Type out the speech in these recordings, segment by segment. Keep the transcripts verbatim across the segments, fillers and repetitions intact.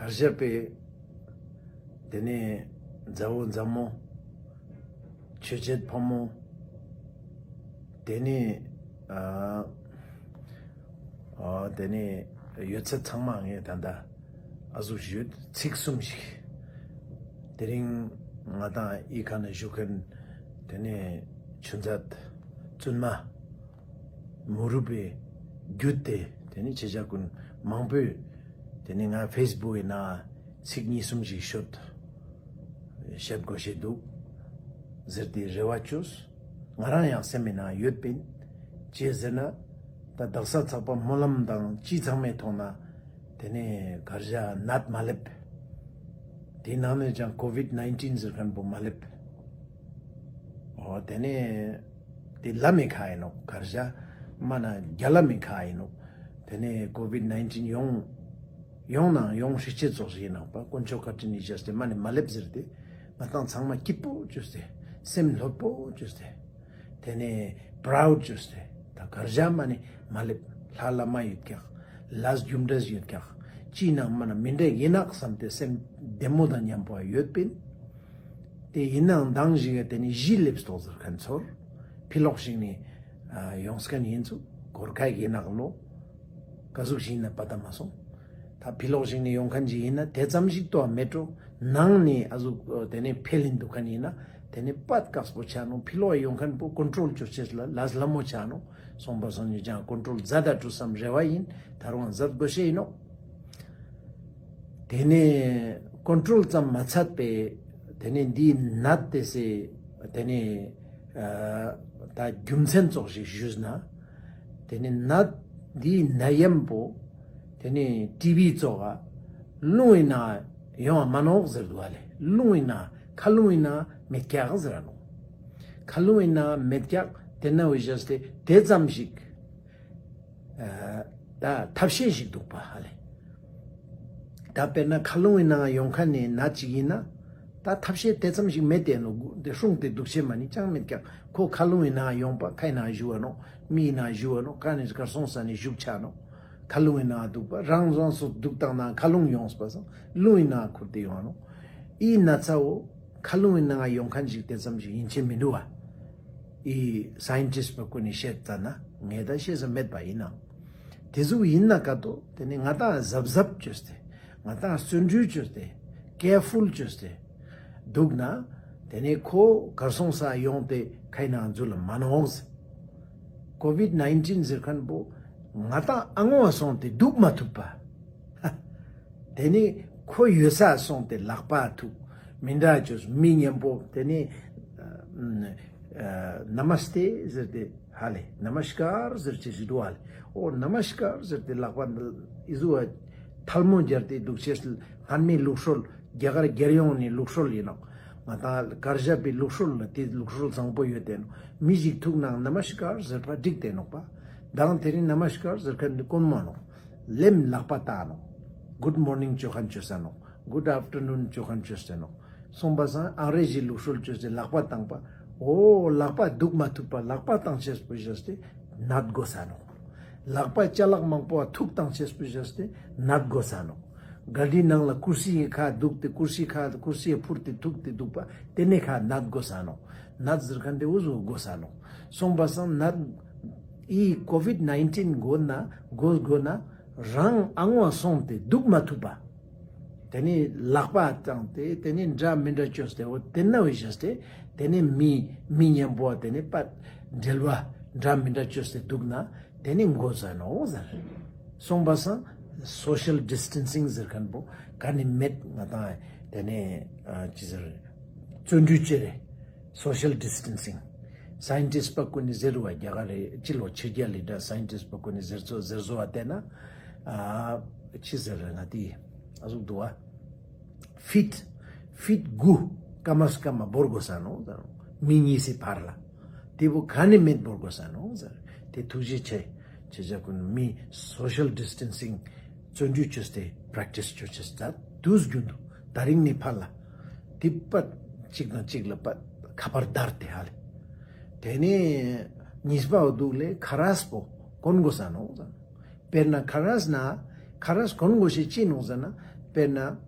གར་ཞ་པའི་ཏེ་ནེ་མཛའ་བོ་མཛའ་མོ་ཆོས་བྱེད་ཕོ་མོ་ཏེ་ནེ་ཨ་ཨ་ཏེ་ནེ་ཡོད་ཚད་ཚང་མ་ངས་ད་ལྟ་ཨ་ཟུག་ཞུས་ཚིག་གསུམ་ཞིག་ཏེ་རིང་ང་དང་འི་ཁ་ནེ་བཞུགས་མཁན་ཏེ་ནེ་ཆུ་མཛད་བཙུན་མ་མུ་རུབ་པའི་རྒྱུད་དེ་ཏེ་ནེ་ཆེ་ཆ་ཀུན་མང་པོས་ཏེ་ནེ་ང་ཕེས་བུག་གི་ནང་ཚིག་གཉིས་གསུམ་ཞིག་ཤོད་བཤད་དགོས་ཤེས་འདུག་ཟེར་ཏེ་རེ་བ་བཅོས། ང་རང་ཡང་སེམས་མི་ནང་ཡོད་པིན། ཅི་ཟེར་ན་ད་དག་ས་ཚག་པ་སྨོན་ལམ་དང་ཅི་ཚང་མའི་ཐོག་ན་ཏེ་ནེ་གར་ཞ་ནད་མ་སླེབས། ཏེའི་ནང་ནེ་ཀྱང་ཀོ་ཝིད་ནའིན་ཊིན་ཟེར་མཁན་པོ་མ་སླེབས། འོ་ཏེ་ནེ་ཏེ་ལ་མེ་ཁ་ཨིན་ནོག་གར་ཞ་མ་ན་རྒྱ་ལ་མེ་ཁ་ཨིན་ནོག་ཏེ་ནེ་ཀོ་ཝིད་ནའིན་ཊིན་ཡོང་ཡོང་ནང་ཡོང་ཤེས་ཅེས་ཙོགས་ཤིག་ཨིན་ནོག་པ། དཀོན་མཆོག་བཀའ་དྲིན་ནི་བྱས་ཏེ་མ་ནེ་མ་སླེབས་ཟེར་ཏེ་ང་དང་ཚང་མ་སྐྱིད་པོ་བཅོས་ཏེ་སེམས་ལྷོད་པོ་བཅོས་ཏེ་ཏེ་ནེ་པྲའུཌ་བཅོས་ཏེ་ད་གར་ཞ་མ་ནེ་མ་སླེབས། ལྷ་བླ་མ་ཡོད་ཀྱག་ལས་རྒྱུ་འབྲས་ཡོད་ཀྱག་ཅི་ནང་མ་ན་མི་འདྲ་ཨིན་ནོག་བསམ་སྟེ་སེམས་བདེ་མོ་དང་མཉམ་པོ་ཡོད་པིན། ཏེ་ཨིན་ནའང་མདང་ཞིག་ག་ཏེ་ནེ་གཞི་སླེབས་ཏོག་ཟེར་མཁན་ཚོར་ཕི་ལོག་ཞིག་ནེ་ཨ་ཡོང་མཁན་ཨིན་ཚུག་གོར་ཁ་ཨིན་ནོག་ལོ། ཀ་ཟུག་ཞིག་ཨིན་ན་པ་ཏ་མ་སོང་། ད་ཕི་ལོག་ཞིག་ནེ་ཡོང་མཁན་ཞིག་ཨིན་ན་ཏེ་ཙམ་ཞིག་ཏོ་མེད་འགྲོ། ནང་ནེ་ཨ་ཟུག་ཏེ་ནེ་འཕེལ་ཨིན་འདུག་མཁན་ཨིན་ན་ཏེ་ནེ་པད་དཀགས་པོ་ཆ་ནོག་ཕི་ལོག་ཡོང་མཁན་པོ་ཀོན་ཊྲོལ་བཅོ་ཅེས་ལ་ལས་སླ་མོ་ཆ་ནོག་སོང་པ་སང་ཉིན་ཀྱང་ཀོན་ཊྲོལ་མཛད་ད་འགྲོ་བསམ་རེ་བ་ཨིན། ད་རུང་མཛད་དགོས་ཤེས་ཨིན་ནོག་ཏེ་ནེ་ཀོན་ཊྲོལ་ཙམ་མ་ཚད་པའི་ཏེ་ནེ་འདིའི་ནད་དེ་སེ་ཏེ་ནེ་ཨ་ད་རྒྱུ་མཚན་ཙོགས་ཤིག་ཞུས་ན་ཏེ་ནེ་ནད་འདིའི་ནད་ཡམས་པོ་ཏེ་ནེ་ཊི་བི་ཙོགས་ཀ་རླུང་ཨིན་ན་ཡོང་བ་མ་ནོག་ཟེར་འདུག་ཨ་ལེ། རླུང་ཨིན་ན་ཁ་རླུང་ཨིན་ན་མེད་ཀྱག་ཟེར་ར་ནོག་ཁ་རླུང་ཨིན་ན་མེད་ཀྱག་ཏེ་ན་འོ་བཞག་སྟེ་ཏེ་ཙམ་ཞིག་ཨ་ད་ཐབས་ཤེས་ཤིག་འདུག་པ་ཧ་ལེ། ད་དཔེར་ན་ཁ་རླུང་གི་ནང་ཡོང་མཁན་ནི་ནད་ཅིག་ཨིན་ན་ད་ཐབས་ཤེས་ཏེ་ཙམ་ཞིག་མེད་དེ་ནོག་ཏེ་སྲུང་སྟེ་འདུག་ཤེས་མ་ནེ་ཅང་མེད་ཀྱག་ཁོ་ཁ་རླུང་གི་ནང་ཡོང་པ་ཁའི་ནང་ཞུ་བ་ནོག་མིའི་ནང་ཞུ་བ་ནོག་ཀ་ནེ་གར་སོང་ས་ནེ་ཞུགས་ཆ་ནོག་ཁ་རླུང་གི་ནང་འདུག་པ་རང་རང་སོ་འདུག་སྟངས་ནང་ཁ་རླུང་ཡོངས་པ་སང་རླུང་གི་ནང་ཁུར་ཏེ་ཡོང་ནོག་ཨི་ན་ཚ་བོ་ཁ་རླུང་གི་ནང་ཡོང་མཁན་ཞིག་ཏེ་ཙམ་ཞིག་ཨིན་ཆེ་མི་འདུག་བ། ཨི་སའིན་ཊིསཊ་པ་ཀུན་ནི་བཤད་ཙ་ན་ངས་ད་ཤེས་ས་མེད་པ་ཨིན་ནའང་། ཏེ་ཟུག་ཨིན་ན་ཀ་ཏོ་ཏེ་ནེ་ང་དང་གཟབ་གཟབ་བཅོས་ཏེ་ང་དང་བརྩོན་འགྲུས་བཅོས་ཏེ་ཀེར་ཕུལ་བཅོས་ཏེ་འདུག་ན་ཏེ་ནེ་ཁོ་གར་སོང་ས་ཡོང་སྟེ་ཁའི་ནང་འཛུལ་ལ་མ་ནོག་ཀོ་ཝིཌ་ནའིན་ཊིན་ཟེར་མཁན་པོ་ང་དང་ཨ་ངོ་སོང་སྟེ་འདུག་མ་ཐུབ་པ། ཏེ་ནེ་ཁོ་ཡོད་ས་སོང་སྟེ་ལག་པ་ཐུག་མི་འདྲ་ཅོས་མི་མཉམ་པོ་ཏེ་ནེ་ཨ་ཨ་ན་མ་སྟེ་ཟེར་ཏེ་ཧ་ལེ་ན་མ་སྐར་ཟེར་ཅེས་ཞིག་འདུག་ཧ་ལེ། འོ་ན་མ་སྐར་ཟེར་ཏེ་ལག་པ་འདི་ཨི་ཟུག་ཐལ་མོ་སྦྱར་ཏེ་འདུག་ཅེས་སྔན་མའི་ལུགས་སྲོལ་རྒྱ་གར་རྒྱལ་ཡོངས་ནི་ལུགས་སྲོལ་ཨིན་ནོག་ང་དང་གར་ཞ་པའི་ལུགས་སྲོལ་ལ་ཏེ་ལུགས་སྲོལ་བཟང་པོ་ཡོད་དེ་ནོག་མི་ཞིག་ཐུག་ནའང་ན་མ་སྐར་ཟེར་པ་འགྲིག་སྟེ་ནོག་པ། མདང་དེ་རིང་ན་མ་སྐར་ཟེར་མཁན་འདི་དཀོན་མོ་ནོག་ལེམ་ལག་པ་བཏང་ནོག་གུཌ་མོར་ནིང་ཅོ་མཁན་ཅོས་ས་ནོག་གུཌ་ཨཕ་ཊར་ནུན་ཅོ་མཁན་ཅོས་ཏེ་ནོག་སོང་པ་སང་ཨང་རེ་ཟི་ལུགས་སྲོལ་ཅོས་ཏེ་ལག་པ་བཏང་པ། འོ་ལག་པ་འདུག་མ་ཐུབ་པ་ལག་པ་བཏང་ཅེས་པོ་བཞག་སྟེ་ནད་འགོས་ས་ནོག་ལག་པ་ཅ་ལག་མང་པོ་ཐུག་བཏང་ཅེས་པོ་བཞག་སྟེ་ནད་འགོས་ས་ནོག་ག་རི་ནང་ལ་ཀུར་སི་ཡི་ཁ་འདུག་སྟེ་ཀུར་སི་ཁ་ཀུར་སི་ཕུར་ཏེ་ཐུག་སྟེ་འདུག་པ་ཏེ་ནེ་ཁ་ནད་འགོས་ས་ནོག་ནད་ཟེར་མཁན་དེ་འུ་ཟུག་འགོས་ས་ནོག་སོང་པ་སང་ནད་ཨི་ཀོ་ཝིཌ་ནའིན་ཊིན་འགོས་ན་འགོས་འགོས་ན་རང་ཨ་ངོ་སོང་སྟེ་འདུག་མ་ཐུབ་པ། ཏེ་ནེ་ལག་པ་བཏང་སྟེ་ཏེ་ནེ་འདྲ་མི་འདྲ་ཅོས་ཏེ་འོ་ཏེ་ན་འོ་བཞག་སྟེ་ཏེ་ནེ་མི་མི་མཉམ་པོ་ཏེ་ནེ་པ་འབྲེལ་བ་འདྲ་མི་འདྲ་ཅོས་ཏེ་འདུག་ན་ཏེ་ནེ་འགོས་ས་ནོག་ཟེར། སོང་པ་སང་སོ་ཤལ་ཌིས་ཊན་སིང་ཟེར་མཁན་པོ་ག་ནེ་མེད་ང་དང་ཏེ་ནེ་ཨ་ཅི་ཟེར་བརྩོན་འགྲུས་ཅོ་རེ། སོ་ཤལ་ཌིས་ཊན་སིང་། སའིན་ཊིསཊ་པ་ཀུན་ནི་ཟེར་བ་རྒྱ་གར་རི་སྤྱི་ལོ་ཕྱི་རྒྱལ་ལི་འདྲ་སའིན་ཊིསཊ་པ་ཀུན་ནི་ཟེར་ཚོ་ཟེར་བཟོ་བ་ཏེ་ན་ཨ་ཅི་ཟེར་རེ་ང་ཏི་ཨ་ཟུག་འདུག་བ། ཕིཊ་ཕིཊ་དགུ་ཀམ་སེ་ཀམ་བོར་དགོས་ས་ནོག་ཟེར། མི་གཉིས་སི་བར་ལ་ཏེ་བོ་ག་ནེ་མེད་བོར་དགོས་ས་ནོག་ཟེར། ཏེ་ཐུགས་རྗེ་ཆེ་ཆེ་ཆ་ཀུན་མི་སོ་ཤལ་ཌིས་ཊན་སིང་བརྩོན་འགྲུས་ཅོས་ཏེ་པྲེག་ཊིས་ཅོ་ཅེས་ཙ་དུས་རྒྱུན་དུ་ད་རིང་ནེ་ཕར་ལ་ཏེ་པ་ཅིག་དང་ཅིག་ལ་པ་ཁ་པར་བརྡར་ཏེ་ཧ་ལེ། ཏེ་ནེ་གཉིས་པ་འོ་འདུག་ལེ་ཁ་རས་པོ་གོན་དགོས་ས་ནོག་ཟེར། དཔེར་ན་ཁ་རས་ན་ཁ་རས་གོན་དགོས་ཤེས་ཅི་ནོག་ཟེར་ན་ དཔེར་ན་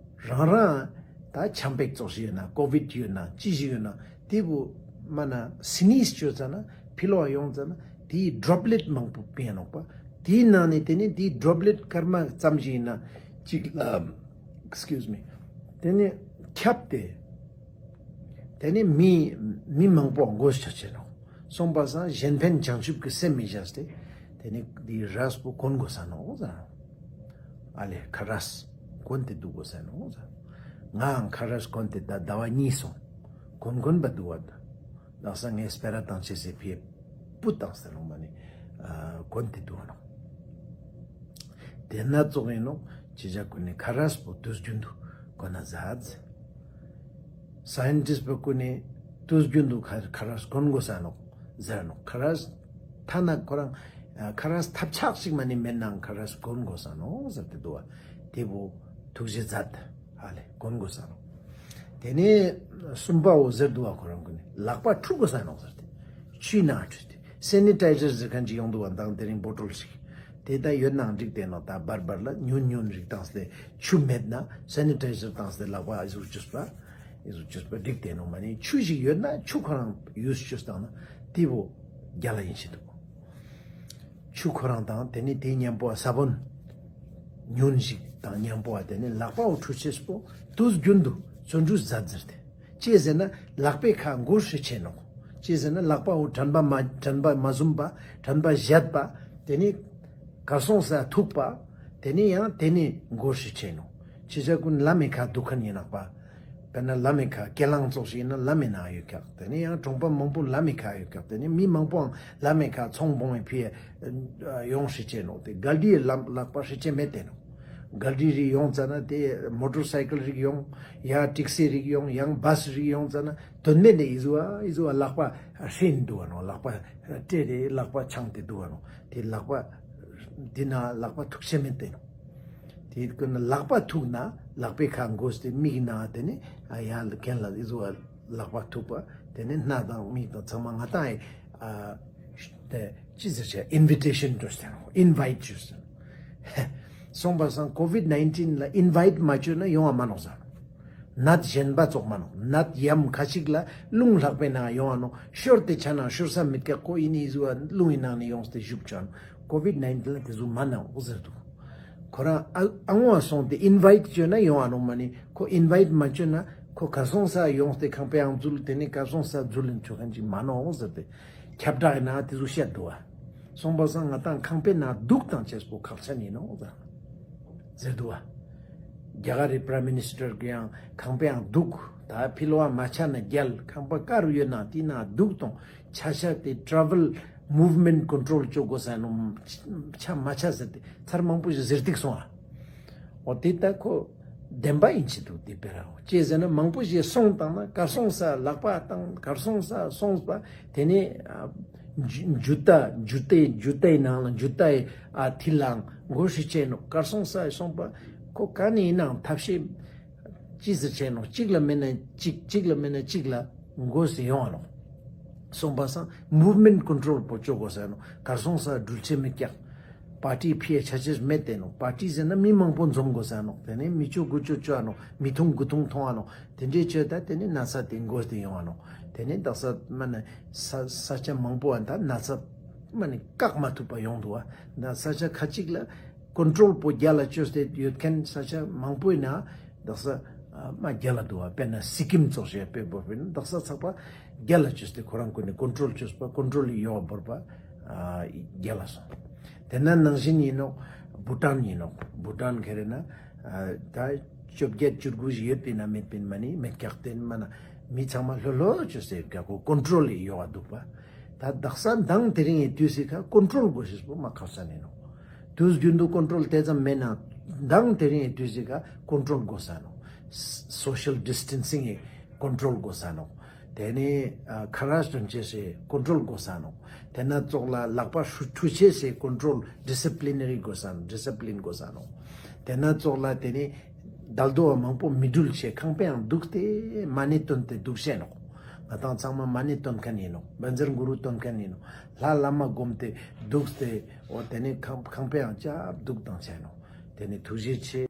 རང་རང་ད་ཆམ་པ་ཙོགས་ཤིག་ཡོད་ན་ཀོ་བིད་ཡོད་ན་ཅི་ཞིག་ཡོད་ན་དེ་བོ་མ་ན་སི་ནིས་ཅོས་ཙ་ན་ཕི་ལོག་ཡོང་ཙ་ན་དེའི་ཌོབ་ལེཊ་མང་པོ་ཕིན་ནོག་པ། དེའི་ནང་ནས་དེ་ནས་དེའི་ཌོབ་ལེཊ་སྐར་མ་ཙམ་ཞིག་ཡིན་ན་གཅིག་ལ་Excuse me དེ་ནས་ཁྱབ་སྟེ། དེ་ནས་མི་མི་མང་པོ་མགོ་ཆག་ཆེ་ནོག། སོང་པ་སང་གཞན་ཕན་བྱང་ཆུབ་ཀྱི་སེམས་མི་བཞག་སྟེ། དེ་ནས་འདི་རས་པོ་གོན་དགོས་ས་ནོག་ཟེར། ཨ་ལེ་ཁ་རས་གོན་ཏེ་འདུག་དགོས་ས་ནོག་ཟེར། ངའང་ཁ་རས་གོན་ཏེ་ད་ཟླ་བ་གཉིས་སོང་། གོན་གོན་པ་འདུག་བ་ད། དག་ས་ངས་སྤེ་ར་བཏང་ཆེས་སི་ཕིའ་སྤུ་བཏང་སྟེ་ནོག་མ་ནི་གོན་ཏེ་འདུག་བ་ནོག། དེ་ན་ཙོགས་ཡིན་ནོག། ཅི་ཅག་ཀུན་ནི་ཁ་རས་པོ་དུས་རྒྱུན་དུ་གོན་ན་ཟ་ཟེར། སའིན་ཊིསྟ་པ་ཀུན་ནི་དུས་རྒྱུན་དུ་ཁ་ཁ་རས་གོན་དགོས་ས་ནོག་ཟེར་ནོག། ཁ་རས་ཐ་ན་ཁོ་རང་ཁ་རས་ཐབས་ཆག་ཞིག་མ་ནི་མེད་ནའང་ཁ་རས་གོན་དགོས་ས་ནོག་ཟེར་ཏེ་འདུག་བ། དེ་བོ་ཐུགས་རྗེ་མཛད། ཧ་ལེ་གོན་དགོས་ས་ནོག། དེ་ནས་གསུམ་པའོ་ཟེར་འདུག་བ། ཁོ་རང་ཀུན་ནི་ལག་པ་འཁྲུ་དགོས་ས་ནོག་ཟེར་ཏེ། ཆུའི་ནང་འཁྲུས་ཏེ། སེ་ནི་ཊའི་ཛར་ཟེར་མཁན་ཅིག་ཡོང་འདུག་བ། མདང་དེ་རིང་བོ་ཊོལ་ཞིག་དེ་ད་ཡོད་ནའང་འགྲིག་སྟེ་ནོག། ད་བར་བར་ལ་ཉུང་ཉུང་རིགས་བཏང་སྟེ་ཆུ་མེད་ན་སེ་ནི་ཊའི་ཛར་བཏང་སྟེ་ལག་པ་ཨི་ཟུག་བཅོས་པ་ཨི་ཟུག་བཅོས་པ་འགྲིག་སྟེ་ནོག་མ་ནི། ཆུ་ཞིག་ཡོད་ན་ཆུ་ཁོ་རང་ཡུས་བཅོས་བཏང་ན་དེ་བོ་རྒྱལ་ལ་ཡིན་ཞིག་འདུག། ཆུ་ཁོ་རང་དང་དེ་ནི་དེའི་མཉམ་པོ་ས་བོན་ཉུང་ཞིག་དང་མཉམ་པོ་དེ་ནི་ལག་པའོ་འཁྲུ་ཆེས་པོ་དུས་རྒྱུན་དུ་བརྩོན་འགྲུས་མཛད་ཟེར་ཏེ། ཅི་ཟེར་ན་ལག་པའི་ཁ་མགོ་ཧྲི་ཆེ་ནོག། ཅི་ཟེར་ན་ལག་པའོ་དྲན་པ་མ་དྲན་པ་མ་ཟུམ་པ་དྲན་པ་བཞད་པ་དེ་ནི་གར་སོང་ས་ཐུག་པ་དེ་ནི་ཡང་དེ་ནི་མགོ་ཧྲི་ཆེ་ནོག། ཅི་ཅག་ཀུན་ལམ་མི་ཁ་འདུག་མཁན་ཡིན་ནོག་པ། དཔེར་ན་ལམ་མི་ཁ་ཁས་བླངས་ཙོགས་ཤིག་ཡིན་ན་ལམ་མི་ནང་ཡོད་ཀྱག། དེ་ནི་ཡང་གྲོང་པ་མང་པོ་ལམ་མི་ཁ་ཡོད་ཀྱག། དེ་ནི་མི་མང་པོའང་ལམ་མི་ཁ་ཚོང་འབོང་བའི་ཕི་ཡོང་ཧྲི་ཆེ་ནོག། དེ་གལ་ཏེ་ལམ་ལག་པ་ཧྲི་ཆེ་མེད་དེ་ནོག། གལ་ཏེ་རིགས་ཡོང་ཙ་ན་དེ་མོ་ཊོར་སའི་ཀལ་རིགས་ཡོང་ཡ་ཊེག་སི་རིགས་ཡོང་ཡང་བཱས་རིགས་ཡོང་ཙ་ན་དོན་མེད་ནས་ཨི་ཟུ་ཨ་ཨི་ཟུ་ཨ་ལག་པ་ཧྲེན་འདུག་བ་ནོག། ལག་པ་སྤྲད་དེ་ལག་པ་འཆང་སྟེ་འདུག་བ་ནོག། དེ་ལག་པ་དེ་ན་ལག་པ་ཐུག་ཆེ་མེད་དེ་ནོག། དེ་ཀུན་ལག་པ་ཐུག་ན་ལག་པའི་ཁ་མགོ་སྟེ་མིག་ན་དེ་ནི་ཨ་ཡ་གན་ལ་ཨི་ཟུ་ཨ་ལག་པ་ཐུག་པ་དེ་ནི་སྣ་དང་མིག་དང་ཚང་མ་ང་ཏང་ཨེ་ཨ་དེ་ཅི་ཟེར་ཆེ་ཨིན་ཝི་ཊེ་ཤན་ཅོས་ཏེ་ཨིན་ཝའིཊ་ཅོས་ཏེ་སོང་པ་སང་ཀོ་ཝིཌ་ནའིན་ཊིན་ལ་ཨིན་ཝའིཊ་མ་ཅོས་ན་ཡོང་བ་མ་ནོག་ཟེར། ནད་གཞན་པ་ཙོགས་མ་ནོག། ནད་ཡམ་ཁ་ཅིག་ལ་རླུང་ལྷགས་པའི་ནང་ཡོང་བ་ནོག། ཤོར་ཏེ་ཆ་ན་ཤོར་ས་མེད་ཀྱག། ཁོ་ཨི་ནི་ཨི་ཟུ་བ་རླུང་གི་ནང་ནས་ཡོངས་ཏེ་བཞུགས་ཆ་ནོག། ཀོ་ཝིཌ་ནའིན་ཊིན་ལ་དེ་ཟུག་མ་ནོག་ཟེར་འདུག། ཁོ་རང་ཨ་ཨ་ངོ་སོང་སྟེ་ཨིན་ཝའིཊ་ཅོས་ན་ཡོང་བ་ནོག་མ་ནི་ཁོ་ཨིན་ཝའིཊ་མ་ཅོས་ན་ཁོ་གར་སོང་ས་ཡོངས་ཏེ་ཁང་པའང་འཛུལ། དེ་ནི་གར་སོང་ས་འཛུལ་ལེན་ཆོག་མཁན་ཅིག་མ་ནོག་ཟེར་ཏེ་ཁྱབ་བསྒྲགས་ནང་དེ་ཟུག་བཤད་འདུག་བ། སོང་པ་སང་ང་ཏང་ཁང་པའི་ནང་འདུག་དང་ཅེས་པོ་ཁག་ཆེན་ཡིན་ནོག་ཟེར་འདུག་བ། རྒྱ་གར་རི་པྲའིམ་མི་ནིས་ཊར་གི་ཡང་ཁང་པའང་འདུག། ད་ཕི་ལོག་མ་ཆ་ན་རྒྱལ། ཁང་པ་ག་རུ་ཡོད་ན་དེ་ན་འདུག་དང་ཆ་ཆ་དེ་ཊྲ་ཝལ་མུབ་མེནཊ་ཀོན་ཊྲོལ་ཅོ་དགོས་ས་ནོག། ཆ་མ་ཆ་ཟེར་ཏེ་ཚར་མང་པོ་ཞིག་ཟེར་ཏིག་སོང་ཨ། འོ་དེ་ད་ཁོ་བདེན་པ་ཡིན་ཆེ་འདུག། དེ་སྤེ་ར་འོ་ཅི་ཟེར་ན་མང་པོ་ཞིག་སོང་བཏང་ན་གར་སོང་ས་ལག་པ་བཏང་གར་སོང་ས་སོང་པ་དེ་ནི་ཨ་འཇུ་འཇུ་ཏ་འཇུ་ཏའི་འཇུ་ཏའི་ནང་ལ་འཇུ་ཏའི་ཨ་ཐིལ་ལའང་མགོ་ཧྲི་ཆེ་ནོག། གར་སོང་ས་སོང་པ་ཁོ་ག་ནས་ཡིན་ནའང་ཐབས་ཤེས་ཅི་ཟེར་ཆེ་ནོག། གཅིག་ལ་མེད་ན་གཅིག་གཅིག་ལ་མེད་ན་གཅིག་ལ་མགོ་སེ་ཡོང་བ་ནོག། སོང་པ་སང་མུབ་མེནཊ་ཀོན་ཊྲོལ་པོ་ཅོ་དགོས་ས་ནོག། གར་སོང་ས་འགྲུལ་ཆེ་མི་ཀྱག། པར་ཊི་ཕི་ཡ་ཆ་ཆེས་མེད་དེ་ནོག། པར་ཊི་ཟེར་ན་མི་མང་པོ་འཛོམས་དགོས་ས་ནོག། དེ་ནས་མི་ཅོ་དགུ་ཅོ་ཅོ་ཨ་ནོག། མི་ཐུང་དགུ་ཐུང་ཐོང་ཨ་ནོག། དེ་འདྲའི་ཅོས་ད་དེ་ནས་ན་ཚ་དེ་མགོ་སྟེ་ཡོང་ཨ་ནོག། དེ་ནས་དག་ས་མ་ན་ས་ས་ཆ་མང་པོ་ཨ་ད་ན་ཚ་མ་ནི་བཀག་མ་ཐུབ་པ་ཡོང་འདུག་བ། ན་ས་ཆ་ཁ་ཅིག་ལ་ཀོན་ཊྲོལ་པོ་རྒྱལ་ལ་ཅོས་ཏེ་ཡོད་མཁན་ས་ཆ་མང་པོའི་ནང་དག་ས་ཨ་མ་རྒྱལ་ལ་འདུག་བ། དཔེར་ན་སི་ཀིམ་ཙོགས་ཤིག་དཔེ་བོར་བས་ན་དག་ས་ཚགས་པ་རྒྱལ་ལ་ཅོས་ཏེ་ཁོ་རང་ཀུན་ནས་ཀོན་ཊྲོལ་ཅོས་པ་ཀོན་ཊྲོལ་ཡོ་བ་བོར་པ་ཨ་རྒྱལ་ལ་སོང་། དེ་ན་ནང་བཞིན་ཡིན་ནོག། བྷུ་ཊཱན་ཡིན་ནོག། བྷུ་ཊཱན་ཁེ་རེ་ན་ཨ་ད་བཅོ་བརྒྱད་བཅུ་དགུ་ཞིག་ཡོད་པིན་ན་མེད་པིན་མ་ནི་མེད་ཀྱག། དེ་མ་ན་མི་ཚང་མ་ལྷོད་ལྷོད་ཅོས་ཏེ་ཡོད་ཀྱག། ཁོ་ཀོན་ཊྲོལ་ཡོ་བ་འདུག་པ། ད་དག་ས་མདང་དེ་རིང་ཡི་དུས་སི་ཁ་ཀོན་ཊྲོལ་དགོས་ཤེས་པོ་མ་ཁག་ས་ནི་ནོག། དུས་རྒྱུན་དུ་ཀོན་ཊྲོལ་དེ་ཙམ་མེད་ན་མདང་དེ་རིང་ཡི་དུས་སི་ཁ་ཀོན་ཊྲོལ་དགོས་ས་ནོག། སོ་ཤལ་ཌིས་ཊན་སིང་གི་ཀོན་ཊྲོལ་དགོས་ས་ནོག། དེ་ནས་ཨ་ཁ་རས་དོན་ཆེ་སེ་ཀོན་ཊྲོལ་དགོས་ས་ནོག། དེ་ན་ཙོགས་ལ་ལག་པ་ཧྲུ་འཁྲུ་ཆེས་སེ་ཀོན་ཊྲོལ་ཌི་སི་པི་ལི་ན་རི་དགོས་ས་ནོག། ཌི་སི་པི་ལིན་དགོས་ས་ནོག། དེ་ན་ཙོགས་ལ་དེ་ནས་དལ་དོ་བ་མང་པོ་མི་འགྲུལ་ཆེ་ཁང་པའང་འདུག་སྟེ་མ་ཎི་བཏོན་ཏེ་འདུག་ཤེས་ནོག། ང་ཏང་ཚང་མ་མ་ཎི་བཏོན་མཁན་ཡིན་ནོག། བཛྲ་གུ་རུ་བཏོན་མཁན་ཡིན་ནོག། ལྷ་བླ་མ་བསྒོམས་ཏེ་འདུག་སྟེ་འོ་དེ་ནས་ཁང་ཁང་པའང་ཅབ་འདུག་བཏང་ཆེས་ནོག། དེ་ནས་ཐུགས་རྗེ་ཆེ།